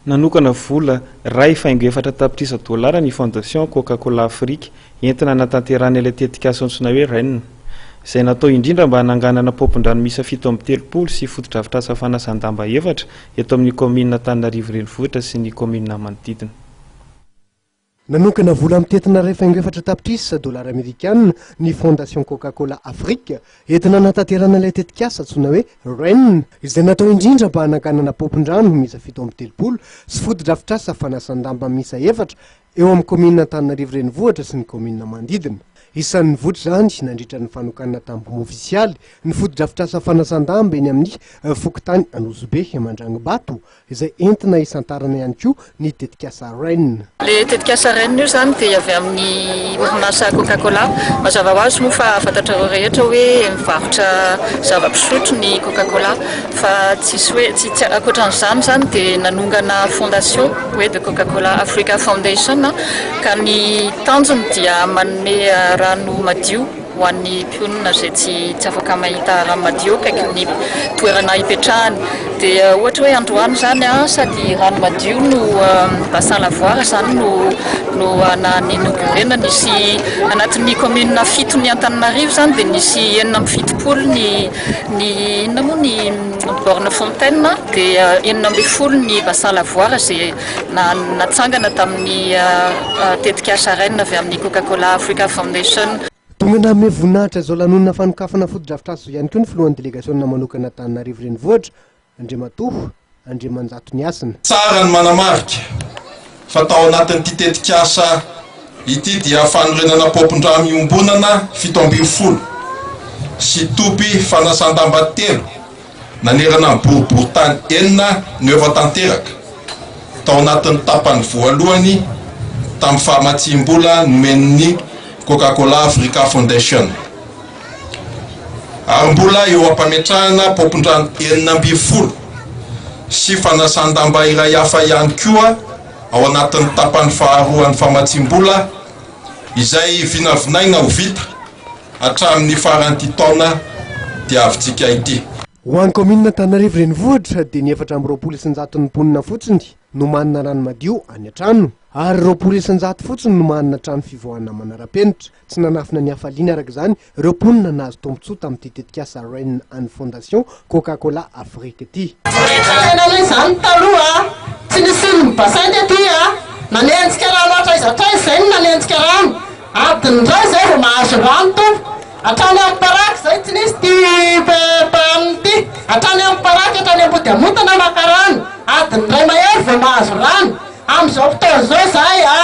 Nanokana vola 1,4 tapitrisa dolara ny Fondation Coca-Cola Afrique entina hanatanterahana ilay tetikasa antsoina hoe REN, izay natao indrindra mba hananganana paompin-drano miisa 37 sy fotodrafitrasa fanasan-damba efatra eto amin'ny kaominina Antananarivo Renivohitra sy ny kaominina manodidina. Nanokana vola mitentina 1,4 tapitrisa dolara amerikana ny Fondation Coca-Cola Afrique entina hanatanterahana ilay tetikasa antsoina hoe REN, izay natao indrindra mba hananganana paompin-drano miisa 37 sy fotodrafitrasa fanasan-damba miisa efatra eo amin'ny kaominina Antananarivo Renivohitra sy ny kaominina manodidina. Isan'ny nivoitra izany nandritra ny fanokanana tamim-pomba ofisialy ny fotodrafitrasa fanasan-damba eny amin'ny fokontany Anosibe Mandrangobato izay entina hisantarana ihany koa ny tetikasa Rain. Ilay tetikasa Rain io izany dia avy amin'ny orinasa Coca Cola. Mazava ho azy moa fa fantatrareo rehetra hoe mivarotra zava-pisotro ny Coca Cola fa tsisy hoe tsy tsy ankoatran'izany izany dia nanongana fondation hoe The Coca Cola Africa Foundation ka ny tanjony dia manome rano madio ho an'ny mponina izay tsy tsy afaka mahita rano madio akaikin'ny toerana ipetrahany. Dia ohatra hoe androany izany an, sady rano madio no bassin lavoir izany no no na-inaugurena, nisy anatin'ny commune fito ny Antananarivo izany dia nisy 76 ny ny inona moa ny borne fontaine dia 16 ny bassin lavoir izay natsangana tamin'ny tetikasa REN avy amin'ny Coca Cola Africa Foundation. Tonga nanome voninahitra izao lanonana fanokafana fotodrafitrasa izao ihany koa ny filohan'ny delegasiona manokana Antananarivo Renivohitra, Andriamatoa Andriamanjato Nihasina. Tsara ny manamarika fa tao anatin'ity tetikasa ity dia fanorenana paompin-drano iombonana 17 sy toby fanasan-damba telo nanerana ny boriborintany enina no efa tanteraka tao anatin'ny tapany voalohany tamin'ny famatsiam-bola nomen'ny Coca-Cola Africa Foundation. Ary mbola eo am-pametrahana paompin-drano 16 sy fanasan-damba iray hafa ihany koa ao anatin'ny tapany faharoan'ny famatsiam-bola izay vinavinaina ho vita hatramin'ny faran'ity taona diavintsika ity. Ho an'ny kaominina Antananarivo Renivohitra dia ny 24 isan-jaton'ny mponina fotsiny no manana rano madio any an-trano ary 20% fotsiny no manana trano fivoahana manara-penitra. Tsy nanafina ny hafaliany araka izany ireo mponina nahazo tombontsoa tamin'ity tetikasa Rain an'ny Fondation Coca-Cola Afrique ity. Tena hoe izany taloha tsy nisy ny bassin tety a, nanenjika rano hatraiza hatraiza izay no nanenjika rano, adiny iray izay vao mahazo rano tompoko, hatrany amin'ny paraky izay tsy nisy ity panne ity, hatrany amin'ny paraky hatrany Ambodiamontana maka rano, adiny iray mahery vao mahazo rano, amin'izao fotoana izao izahay a,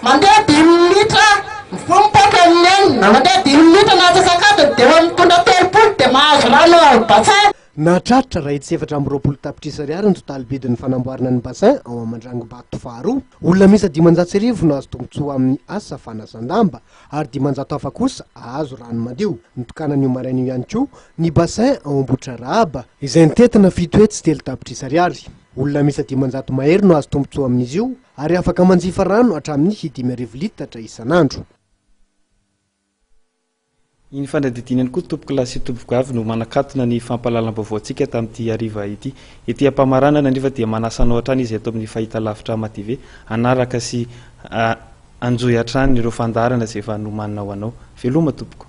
mandeha dimy minitra mivoa mipaoka amin'ny enina, mandeha dimy minitra na antsasak'adiny dia efa mitondra 30 dia mahazo rano ao amin'ny bassin. Nahatratra 124 tapitrisa ariary ny totalim-bidin'ny fanamboarana ny bassin ao Amandrangobato faharoa. Olona miisa 1500 no azo tombontsoa amin'ny asa fanasan-damba ary 500 hafa kosa ahazo rano madio. Nitokanana io maraina io ihany koa ny bassin ao Ambohitrarahaba izay nitentina 703 tapitrisa ariary. Olona miisa 500 mahery no azo tombontsoa amin'izy io ary afaka manjifa rano hatramin'ny 5000 litatra isan'andro. Iny fanadihadiana iny koa tompoko lahy sy tompoko vavy no manakatona ny fampahalalam-baovaontsika tamin'ity hariva ity. Ety am-pamaranana anefa dia manasa anao hatrany izy eto amin'ny fahitalavitra Ama TV hanaraka sy hanjohy hatrany ireo fandaharana izay efa nomanina ho anao. Veloma tompoko.